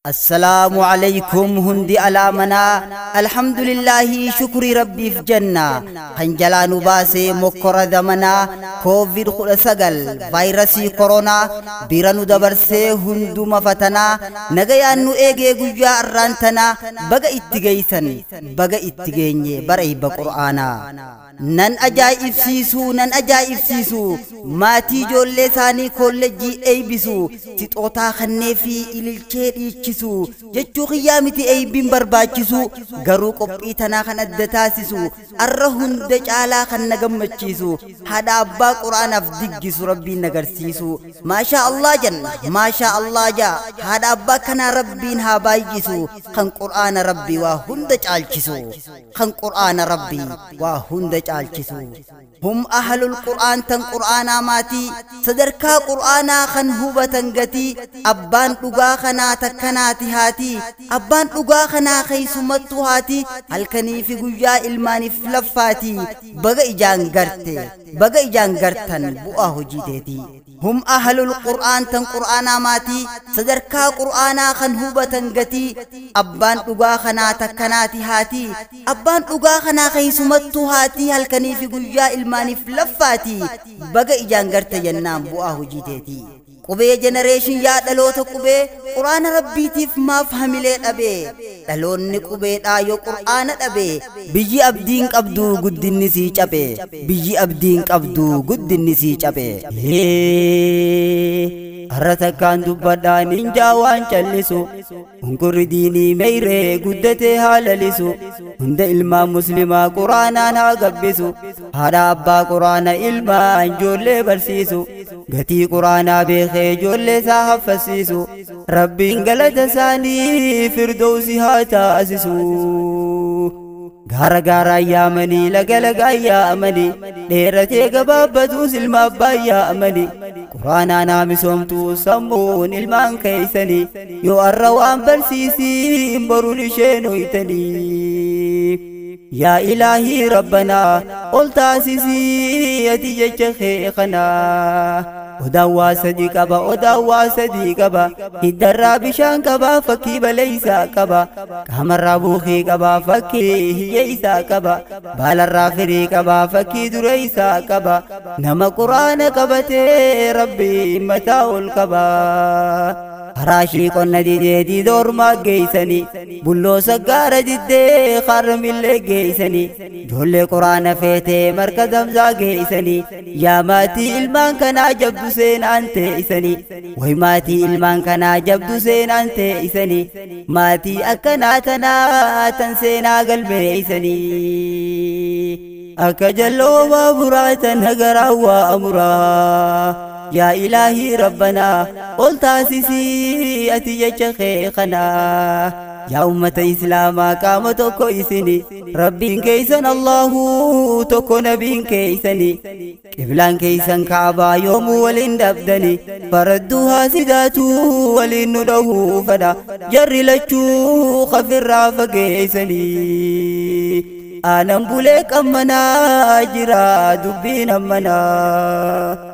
Assalaamu alaykum hundi alaamanaa alhamdulillaahi shukrii rabbiif jenna kan jalaa nu baasee mokkora zamanaa koovid 19 vaayirasii koronaa bira nu dabarsee hunduma fatanaa nagayaan nu eegee guyyaa arraan tanaa baga itti geeysan baga itti geenye bara eebba qur'aanaa. Nan ajaa'ibsiisu nan ajaa'ibsiisu maatii ijoollee isaanii koolleejjii eeybisu sixootaa kannee fi ililchee dhiichisu jechuu kiyyaa miti eeybiin barbaachisu garuu qophii tanaa kan adda taasisu arra hunda caalaa kan na gammachiisu haadha abbaa quraanaaf diggisu rabbiin nagarsiisu maashaa Allah jenna maashaa Allah jaa haadha abbaa kanaa rabbiin haa baay'isu kan quraana rabbii waa hunda caalchisu kan quraana rabbii waa hunda caalchisu. Hum ahlul qur'aan tan qur'aanaa maatii sadarkaa qur'aanaa kan hubatan gatii abbaan dhugaa kanaa takkanaati haati abbaan dhugaa kanaa keessumattuu haati halkanii fi guyyaa ilmaaniif laffaati baga ijaan garte baga ijaan gartan bu'aa hojii teetii. Hum ahlul qur'aan tan qur'aanaa maatii sadarkaa qur'aanaa kan hubatan gatii abbaan dhugaa kanaa takkanaati haati abbaan dhugaa kanaa keessumattuu haati halkanii fi guyyaa ilmaaniif laffaati baga ijaan garte jennaan bu'aa hojii teetii. Qubee jenereeshin yaa dhaloota qubee quraana rabbiitiif maaf hamilee dhabee dhaloonni qubeedhaa yoo qur'aana dhabee biyyi abdiin qabdu guddinni sii cabe biyyi abdiin qabdu guddinni sii cabe. Har'a takkaan dubbadhaan injaa waan callisu hunkurri diinii meeyree guddatee haa lalisu hunda ilmaan muslimaa quraanaan haa gabbisu haadha abbaa quraana ilmaan ijoollee barsiisu gatii quraanaa beekee ijoollee isaa haffasiisu rabbiin galata isaanii firdoosi haa taasisu. Gaara gaaraan yaamanii laga lagaan yaamanii dheeratee gabaabbatuus ilma abbaa yaamanii quraanaan haa misoomtuu sammuun ilmaan keeysanii yoo arra waan barsiisiin boruun isheen hoytanii. Yaa ilaahii rabbanaa ol taasisii ati jecha kee kanaa. Odaan waa sadii qaba odaan waa sadii qaba hiddarraa bishaan qaba fakkii baleeysaa qaba qaamarraa buukii qaba fakkii hiyyeeysaa qaba baalarraa firii qaba fakkii dureeysaa qaba nama quraana qabatee rabbiin mataa ol qaba. Haraashii qonna didee diidoormaa geeysanii bulloo saggaara diddee harmillee geeysanii ijoollee quraana feetee marka zamzaa geeysanii yaa maatii ilmaan kanaa jabdu seenaan teeysanii way maatii ilmaan kanaa jabdu seenaan teeysanii maatii akkanaa tanaa tan seenaa galmeeysanii. Akka jalloo baaburaa tan hagaraa waa amuraa. Yaa ilaahii rabbanaa ol taasisii ati jecha kee kanaa. Yaa ummata islaamaa qaama tokko isini rabbiin keeysan Allahu tokko nabiin keeysani qiblaan keeysan kaabaa yoomuu waliin dhabdani faradduu haasidaatu waliin nu dhahuu fadha jarri lachuu kafirraa fageeysanii. Aanan bulee qammanaa jira dubbiin ammanaa.